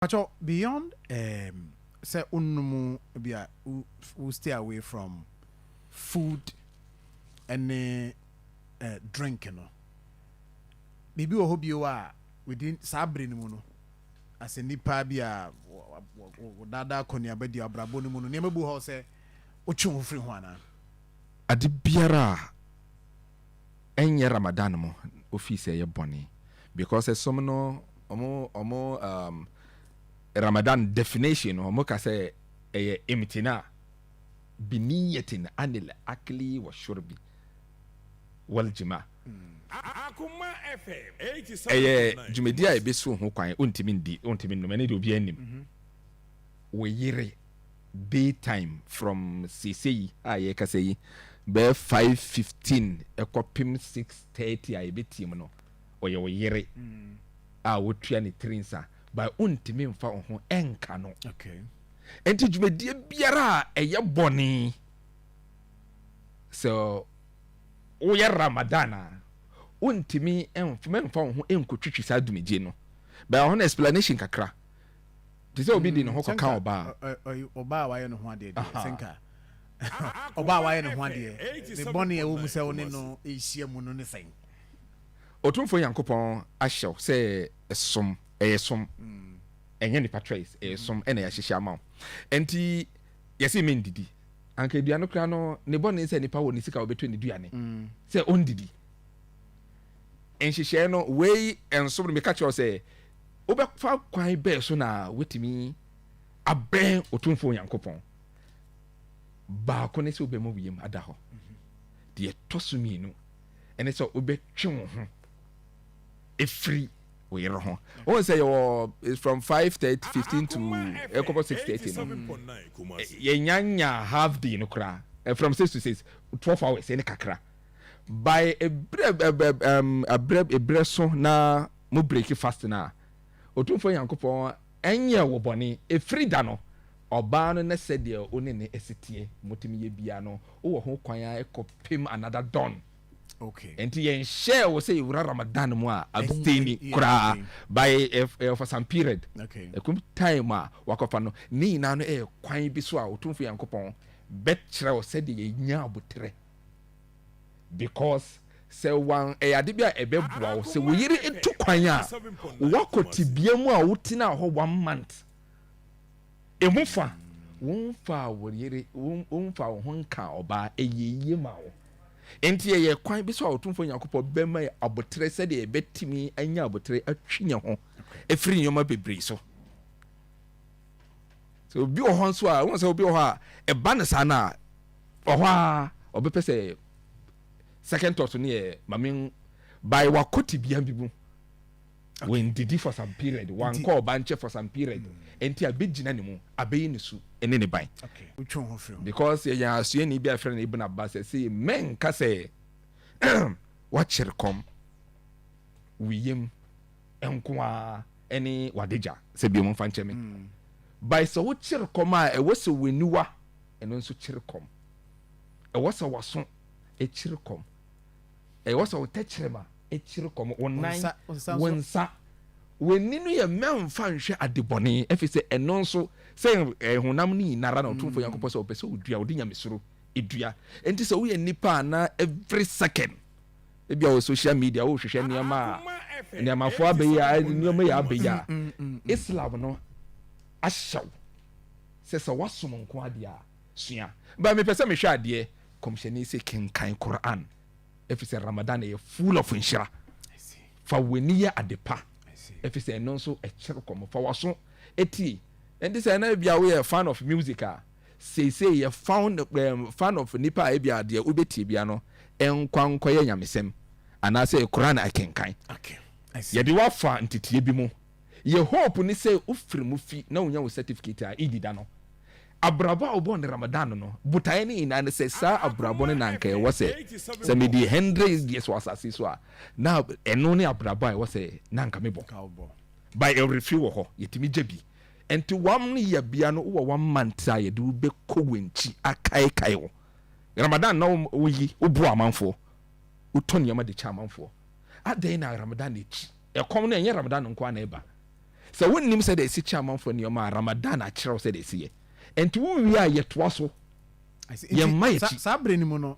Pacho, beyond sɛ wonum bi a, wo stay away from food ɛne drink no, biribi wɔ hɔ bio a within saa bere no mu no, asɛ nipa bi a daadaa kɔneaba di abrabɔ no mu no, nneɛma bi wɔ hɔ sɛ wotwe wo firi ho anaa? Ade biara a ɛnyɛ Ramadan mu ofii sɛ ɛyɛ bɔne, because ɛsom no, ɔmo Ramadan definition no, ɔmo ka sɛ ɛyɛ imtina biniyatin anil akli wa shurbi wal jima. Ɛyɛ dwumadi a ɛbɛsi ho kwan, wontumi ndi, wontumi nnum. Ɛne deɛ obi anim wo yere daytime from seesei a yɛkasa yi bɛyɛ 5:15 ɛkɔpem 6:30 a yɛbɛtie mu no, ɔyɛ wo yere a wotua ne tiri nsa, but wontumi mfa wo ho ɛnka no. Nti dwumadie biara a ɛyɛ bɔne sɛ woyɛ Ramadan a, wontumi mfa wo ho nkotwitwi saa dwumadie no. Bɛyɛ ho no explanation kakra te sɛ obi di ne ho kɔka ɔbaa. Ɔbaa a wayɛ ne ho adeɛ deɛ, sɛnka ɔbaa a wayɛ ne ho adeɛ ne bɔne a ɛwɔ mu sɛ wo ne no ɛhyia mu no ne sɛn? Ɔtumfoɔ Nyankopɔn ahyɛw sɛ ɛsom, ɛyɛ som, ɛnyɛ nipa choice, ɛyɛ som ɛna yɛahyehyɛ ama wo. Nti yɛsɛ mendidi anka aduane koraa no ne bɔne sɛ nipa wɔ ne sika a wɔbɛtɔ ne duane sɛ ɔndidi. Nhyehyɛe no wei nsom no, meka kyerɛ wo sɛ wobɛfa kwan bɛɛ so na wotumi abɛn Ɔtumfoɔ Onyankopɔn. Baako ne sɛ wobɛma wo yam ada hɔ. Deɛ ɛtɔ so mmienu ɛne sɛ wobɛtwe wo ho ɛfiri wo yere ho. Wɔn sɛ yɛwɔ from 5:30, 15 to ɛkɔbɔ 6:30 no, yɛnyanya half day no koraa, from 6 to 6, 12 hours ɛne kakra. By ebrɛ ɛbɛ abrɛ ebrɛ so na mo break fast na Otumfoɔ Nyankopɔn ɛnyɛ wɔ bɔne efiri da no, ɔbaa no ne sɛdeɛ wo ne ne ɛsi teɛ motumi yɛ bia no, wowɔ ho kwan a ɛkɔ pem another dawn. Nti yɛnhyɛ wo sɛ yɛwura Ramadan mu a abstain koraa by for some period. Ɛkum time a wakɔfa no ne nyinaa no, ɛyɛ kwan bi so a Otumfoɔ Nyankopɔn bɛkyerɛ wo sɛdeɛ yɛnya abotrɛ, because sɛ wan ɛyɛ ade bi a ɛbɛboa wo sɛ wo yere etu kwan a wakɔ tibia mu a wotena hɔ one month emu fa, wɔmfa wo yere, wɔmfa wo ho nka ɔbaa, ɛyɛ yie ma wo. Nti ɛyɛ kwan bi so a Ɔtumfoɔ Nyankopɔn bɛma yɛ abotrɛ sɛdeɛ yɛbɛtumi anya abotrɛ atwi yɛn ho ɛfiri nneɛma bebree so. Sɛ obi wɔ hɔ nso a, wɔn sɛ obi wɔ hɔ a ɛba ne saa no a, ɔhɔ a ɔbɛpɛ sɛ second thought no yɛ maame by wakɔ tibia bi mu, wɔndidi for some period, wankɔ ɔba nkyɛ for some period, nti abɛgyina ne mu abɛyi ne su ɛne ne ban. Wotwe wo ho firi ho. Because yɛyɛ asuani bi a yɛfrɛ no Ibn Abbas, ɛsɛ mɛnka sɛ wakyere kɔm wiyam nko a ɛne wadegya sɛ bio mfa nkyɛ me by sɛ wokyere kɔm a, ɛwɔ sɛ w'aniwa ɛno nso kyere kɔm, ɛwɔ sɛ waso ɛkyere kɔm, ɛwɔ sɛ wo tɛkyerɛma ɛkyere kɔm, wo nan, wo wo nsa, w'ani no yɛ mɛmfa nhwɛ adebɔne, ɛfiri sɛ ɛno nso sɛ honam no nyinara na Ɔtomfo Nyankopɔn sɛ ɔpɛ sɛ ɔdua wode nyamesuro ɛdua. Enti sɛ woyɛ nnipa a na every second ebi a wɔ social media wohwehwɛ nneɛma a nneɛmafoɔ abɛyi a, nneɛma yɛ abɛyi a, Islam no ahyɛw sɛ wasom nko adeɛ a sua ba mepɛ sɛ mehwɛ adeɛ. Kɔmhyɛni sɛ kenkan Quran, ɛfiri sɛ Ramadan ɛyɛ full of nhyira. Fa w'ani yɛ ade pa, ɛfiri sɛ ɛno nso ɛkyerɛ kɔm. Fa w'aso ɛtie. Ɛnti sɛ ɛna bia woyɛ fan of music a, seesei yɛ fan of nipa a ebi adeɛ wobɛtie bia no ɛnkwa nkɔyɛ nyamesɛm anaasɛ Quran akenkan. Yɛde wafa nteteɛ bi mu. Yɛ hope ne sɛ wofiri mu fi na wonya wo certificate a ɛdi da no, abrabɔ a wobɔ ne Ramadan no botaeɛ ne nyinaa ne sɛ saa abrabɔ no na anka ɛwɔ sɛ mede 100 years wɔ asase so a, na ɛno ne abrabɔ a ɛwɔ sɛ na anka mebɔ by ɛrefi wɔ hɔ. Yɛtumi gye bi nti one year bia no, wowɔ one month a yɛde wobɛkɔ w'ankyi akaekae wo Ramadan na woyi woboa amanfoɔ, wotɔ nneɛma de kyɛ amanfoɔ. Adɛn na Ramadan akyi ɛkɔm no ɛnyɛ Ramadan nko a na ɛba? Sɛ wonnim sɛdeɛ ɛsi kyɛ amanfoɔ nneɛma a, Ramadan akyerɛ wo sɛdeɛ ɛsi yɛ. Ɛnti wowie a, yɛtoa so. I see. Yɛmma Nti, yɛkyi. Saa berɛ no mu no.